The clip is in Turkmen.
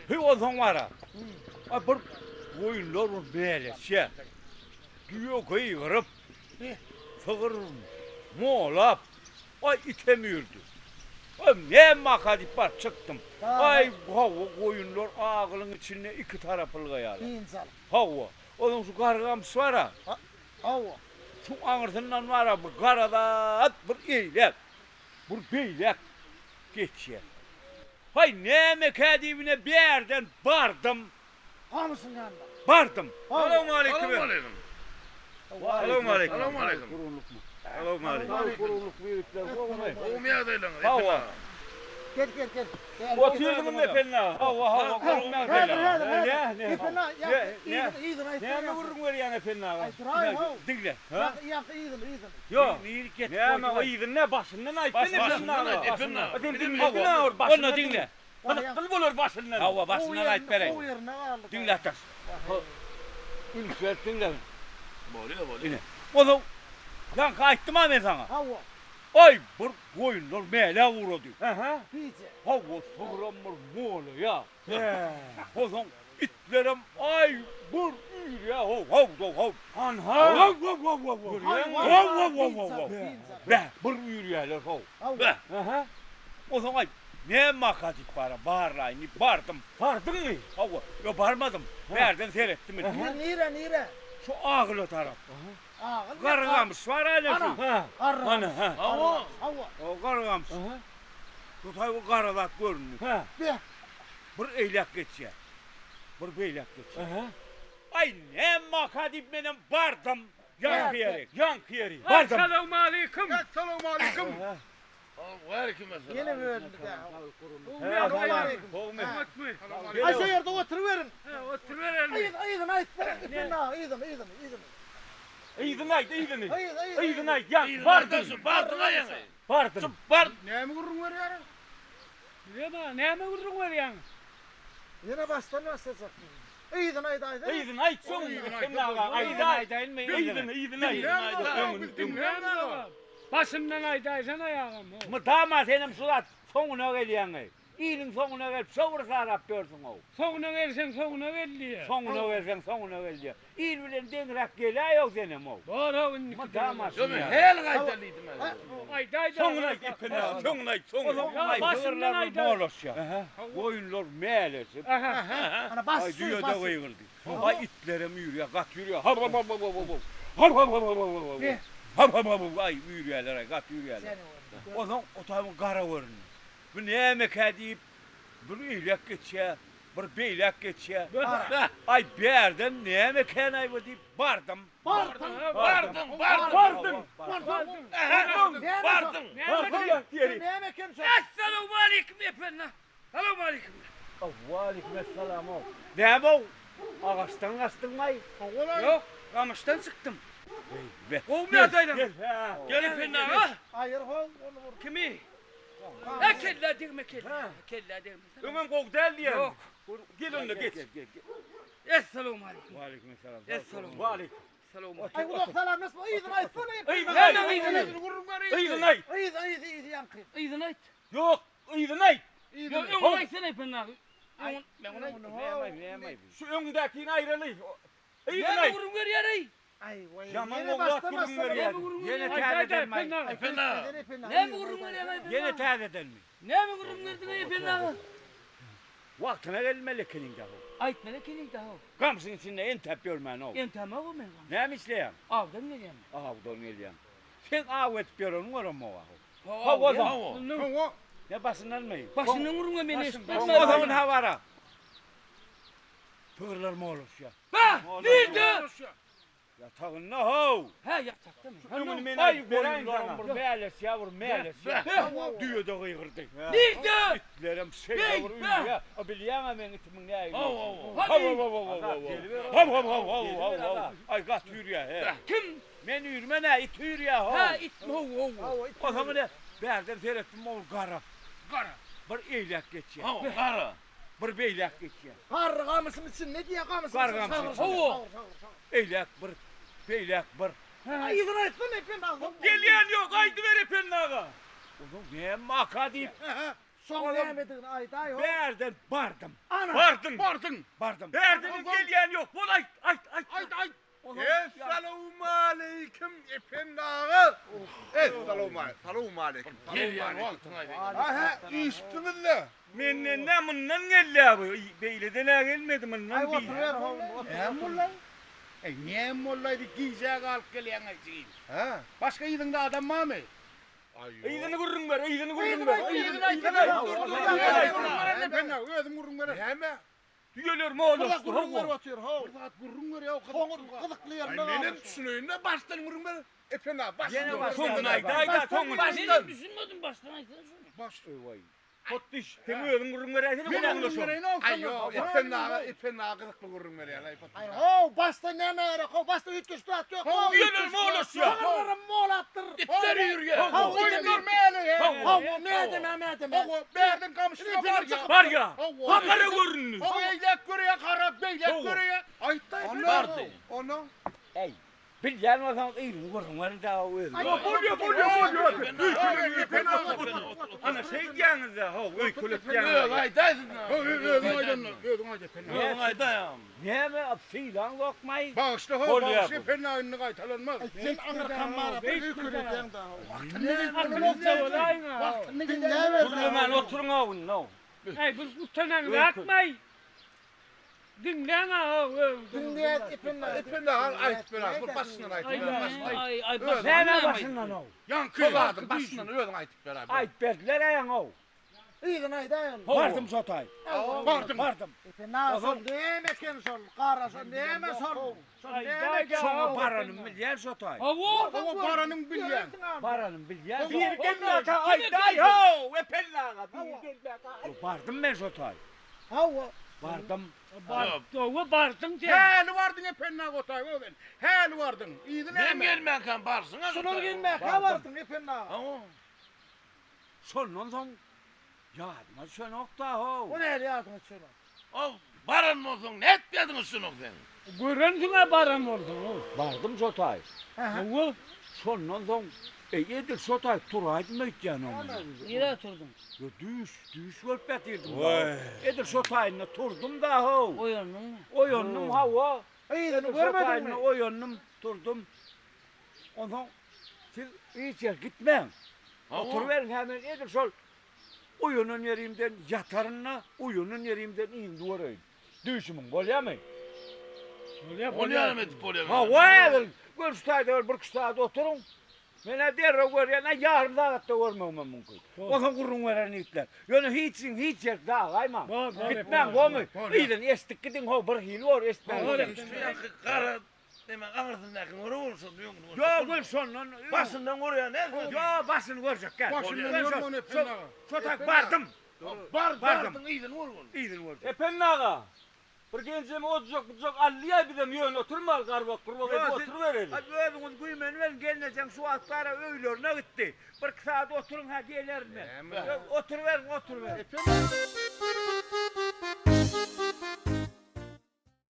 Heý onsoň bara. A bir goýunlar bir bäleşýär. Düýe gygyryp, sygyr molap, aý item üýrdi. Aý näme waka diýip baryp çykdym. Aý hawa goýunlar agylyň içinde iki tarap ylgaýarlar. Hawa. Onuň şu gargamyş bar-a. Hawa. Şu aňyrsyndan bar-a bir gara zat bir eýläk, bir beýläk geçýär. Haý nämekä diýip ine bärden bardym. Gamyşyň ýanyna. Bardym. Salowmaleýkim. Salowmaleýkim. Salowmaleýkim. Salowmaleýkim. Gowumy ýagdaýlaryňyz? Hawa. Gel gel gel. Otyrdyňmy Ependi aga? Hawa, hawa, gowumy ýagdaýlaryňyz? Häzir, häzir, häzir. Ependi aga, ýa, yzyny aýt. Näme gürrüň berýäň Ependi aga? Aýdyraý, how. Diňle. Ýa, yzyny, yzyny. Ýok. Näme yzyny nä, başyndan aýtsana Ependi aga. Başyndan aýt, Ependi aga. Sen diňlediň-ä ol, başyndan diňle. Gyzykly bolar başyndan. Hawa, başyndan aýyp beräý. Gowy ýerine galdy. Diňle ataş. Üns berip diňle. Bolýa, bolýa. Ine. Onsoň ýaňky aýtdym-a men saňa. Hawa. Aý, bir goýunlar mälä ugrady. Aha. Gije. Hawa, sygram bir molaýa. Hä. Onsoň itlerem aý bir üýrýä, how, how, how, how. Hanha. How, how, how, how, how. Görýäňmi? How, how, how, how, how. Bäh, bir üýrýäler, how. Hawa. Aha. Onsoň aý, näme waka diýip bara, barlaýyn diýip bardym. Bardyňmy? Hawa, ýok barmadym. Bärden seretdim indi. Nir, nire, nire? Şu agyla tarap. Agyl. Gargamyş bar ana şu. Ana, gargamyş. Ana, ha. Hawa. Hawa. O gargamyş. Şu taý bir gara zat göründi. Ha. Beh. Bir eýläk geçýär. Bir beýläk geçýär. Aý, näme waka diýip menem bardym. Ýaňky ýeri. Ýaňky ýeri. Bardym. Essalawmaleýkim. Essalawmaleýkim. Ýene bölündi-dä. Gowmy? Aý şo ýerde oturyberiň. Oturybereli. Yz, yzyny aýt Ependi aga, yzyny, yzyny, yzyny. Yzyny aýt, yzyny. Yz, yz, Yzyny aýt, ýaňky bardyň. Bardyň aýaňy. Bardyň. Bar. Näme gürrüň berýäriň? Näme, näme gürrüň berýäň? Ýene başdan başlajak. Yzyny aýdaýsana. Yzyny aýt soň Ependi aga, Yzyny aýdaýynmy? Yzyny, yzyny aýt. Öňüni, Başyndan aýdaýsana agam. Mydama senem şu zat soňuna gelýäňeý. Iliň soňuna gelip şo bir sarap ýörsüň-ow. Soňuna gelseň soňuna gel diýýä. Soňuna gelseň soňuna gel diýýä. Il bilen deňräk geläý-ow senem-ow. Bor-ow indiki. Mydama Ýok men häli gaýdaly diýdim men. Aýdaý-da. Soňuny aýt Ependi aga, soňuny aýt, soňuny. Onuň Başyndan aýdaý. Molaşýar. Goýunlar mäleşip. Ana bas Aý şu düýe-de bas. gygyrdy. Aý itlerem üýrýär, gaty üýrýär. Haw haw haw haw haw haw. Haw haw haw haw haw haw. Haw haw haw haw. Aý üýrýärler aý, gaty üýrýärler. Onsoň o taýyň gara göründi. Bu nämekä diýip, bir eýläk geçýär, bir beýläk geçýär. Aý bärden nämekänaý bu diýip bardym. Bardyň. Bardyň, bardyň. Bardyň. Bardyň. Bardyň. Näme eken şo? Essalawmaleýkim Ependi. Salowmaleýkim. Waleýkim essalam-ow. Näme-ow? Agaçdan gaçdyňmaý? Ýok, gamyşdan çykdym. Eý, Gowumy ýagdaýlaryň? Gel, hä. Gel Ependi aga. Aýyr how ony bir. Kimi? E, kellä degme, kellä. Kellä degme. Öňem gowy däl diýýäň. Ýok. Gel onda geç. Essalowmaleýkim. Waleýkim essalam. Essalowmaleýkim. Waleýkim. Salowmaleýkim. Aý uzak salamlaşma, yzyny aýtsana. Yzyny aýt. Yzyny Yzyny aýt. Yzy, yzy, yzy ýaňky. Yzyny aýt. Ýok, yzyny aýt. Ýok, öňüni aýtsana Ependi aga. Öňüni, men ony aýtdym. Näme, näme? Şu öňündäkini aýraly. Yzyny Näme aýt. gürrüň berýär-eý? Aý, waý. Ýaman Ýene ograt başdan gürrüň başlama. berýär. Ýene täzedenmi? Ependi aga. Näme gürrüň berýäň Ependi Ýene aga? täzedenmi? Näme gürrüň berdiň Ependi aga? Wagtyna gelmeli ekeniň dagy. Aýtmaly ekeniň dagy. Gamşyň içinde entäp ýörmän-ow. Entämog-a men gamşy. Näme işleýäň? Awdan gelýän men. Awdan gelýäň. Seň aw edip ýöreniň göremog-a. Hawa, Hawa. Ne başyndanmy? Başyndan urma meni eşitmez. O zaman habara. Sygyrlar molaşýar. Ba, nirde? Ýatagynda how. Hä, ýatakdamy? Öňüni men Aý, aýdyp beräýin saňa. Bir mäleşýär, bir mäleşýär. Düýe-de gygyrdy. Nirde? Itlerem şeýle bir üýrýär. A bilýäň-ä meň itimiň nähili Haw, bolşuny. haw, Haw, haw, haw, haw, haw. Haw, haw, haw, haw, haw, haw. Aý, gaty üýrýär, he. Kim? Men üýrmen-ä, it üýrýär, how. Hä, it, how, how. Onsoň ine, bärden seretdim, ol gara. Gara. Bir eýläk geçýär. Haw, gara. Bir beýläk geçýär. Garry gamyşyň içinde diýýär, gamyşyň Garry gamyşyň içinde. Hawa. Eýläk bir, beýläk bir. Yzyny aýtsana Ependi aga. Gelýän ýok, aýdyber Ependi aga. Onsoň näme waka diýip. Soň nämedigini aýdaý ho. Bärden bardym. Ana. Bardyň. Bardyň. Bardym. Bärdenem gelýän ýok. Bol aýt, aýt, aýt. Aýt, aýt. Essalawmaleýkim Ependi aga. Essalawmaleýkim. Gelýän wagtyň aýdaýyn. Aha, işipsiňiz-de. Menden nä mundan gelýä bu? Beýleden-ä gelmedi, mundan Aý bir. oturyber ho. Näme boldy? Eý, näme boldy-aý gijä galyp gelýäň-aý jigim. Hä? Başga yzyňda adam barmy? Yzyny gürrüň ber, yzyny gürrüň ber. Yzyny Yzyny aýt. Gürrüň beren Ependi aga, özüm gürrüň bererin. Näme? Düýeler Bir molaşdy, gürrüň berip hawa. otyr ho. Bir zat gürrüň ber ýa, Soňy gyzykly Aý, ýerine menem galdy. düşüneýin-de, başdan gürrüň ber. Ependi aga, başdan. Ýene başdan. Soňuny aýdaý-da, soňuny. Başdan. Düşünmedim başdan aýtsana şuny. Baş. Potdyş, sen özüň gürrüň beräýsene Men gulagyňda gürrüň şoň. bereýin o. Aý, ýok, Ependi aga, Ependi aga gyzykly gürrüň berýär, aý, Potdyş. Aý ho, başda näme gerek ho, başda üýtgeşik zat ýok ho. Düýeler molaşýar. Sygyrlaram molapdyr. Itler ýürýär. Ho, Goýunlar mäli. Ho, nädeme, nädeme. Hawa, bärden gamyşlyga barýar. Barýar. Hawa. Gara göründi. Hawa, eýläk görýär, gara, beýläk Hawa. görýär. Aýtda, Ependi. Bardy. Ondan. Eý, bilýän bolsaňyz yzyny gürrüň beriň dagy özüňiz. Bolýar, bolýar, bolýar. Ependi aga, Ana şeýdýäňiz-dä, how, öýkeletýäňiz. Özüň aýdaýsyn. Özüň aýdan, özüň aýt Ependi. Özüň aýdaýam. Näme, sylaň ýokmaý? Bagyşla, ho, Bolýar bagyşla, bu. Ependi aga indi gaýtalanmaz. Sen aňyrkan bara bir öýkeledýäň da ho. Wagtyny Diňläber. Gürlemän oturyň awunda. Ey bir utanan atmay. Diňläň ha Diňleýär Ependi aga. Ependi aga aýt ber, bir başyndan aýt ber, başyndan. Ay ay Näme başyndan ow? Ýaňky zadyň başyndan özüň aýtyp ber abi. Aýt berdiler aýaň ow. Yzyny aýdaýyn. Bardym şotaý. Bardym. Bardym. Ependi aga şol näme eken şol? Gara şol näme şol? Şol näme eken? Şoňa baranym bilýän şotaý. Hawa. Hawa, baranyň bilýän. Baranym bilýän. Bir gelmäkä aýdaý, how, Ependi aga, bir gelmäkä aýt. Bardym men şotaý. Hawa. Bardym. Hawa bardyň sen. Häli bardyň Ependi aga otaý, o sen. Häli bardyň. Yzy Nem näme? gelmänkäm barsyň ha. Şular gelmäkä bardyň Ependi aga. Hawa. Şondan soň ýadyma düşenok da how. O näle ýadyňa düşenok? O baran bolsaň ne etmediň şuny sen? Görensiň baran bolsaň. Bardym şotaý. Hawa. Şondan soň Ey edil şotaý turaýdym öýtýän oňa. Nirä turduň? Yo düş, düş görüp ýatyrdım. da. Edil şotaýynda turdum da how. Oýandyňmy? Oýandym hawa. Yzyny Edil görmediňmi? şotaýynda oýandym, turdum. Onsoň siz hiç ýer gitmäň. Oturyberiň hemen edil şol oýanan ýerimden ýatarynda, oýanan ýerimden indi göreýin. Düýşümiň bolýarmy? Bolýar, Bolýar edip bolýar. Hawa, edil gör şu taýda bir iki saat oturyň. Men derrew görýän, ýarym sagatda görmegim mümkin. Onsoň gürrüň beren ýigitler. Ýöne hiç hiç ýer dagaýmaň. Gitmäň, gomy? Ýylan eşitdik gidiň, ho bir hili bor eşitmäň. Gara Demek aňyrsyndaky göre bolsa öňüni görse. Ýok, gül şondan. Başyndan görýän näme? Ýok, başyny görjek gel. Başyndan Ben görme ony Ependi aga. Şo tak bardym. Bar, Bardım. bardyň yzyny gör ony. Yzyny görjek. Ependi aga, bir genjemi ojak bucak allyýa bizem ýöne oturmaly garbak gurbak edip oturybereli. Ay, Özüňiz güýmeni berin, gelnejeň şu wagt bara öýlerine gitdi. Bir iki saat oturyň ha gelerin men. Oturyberiň, oturyberiň. Ependi.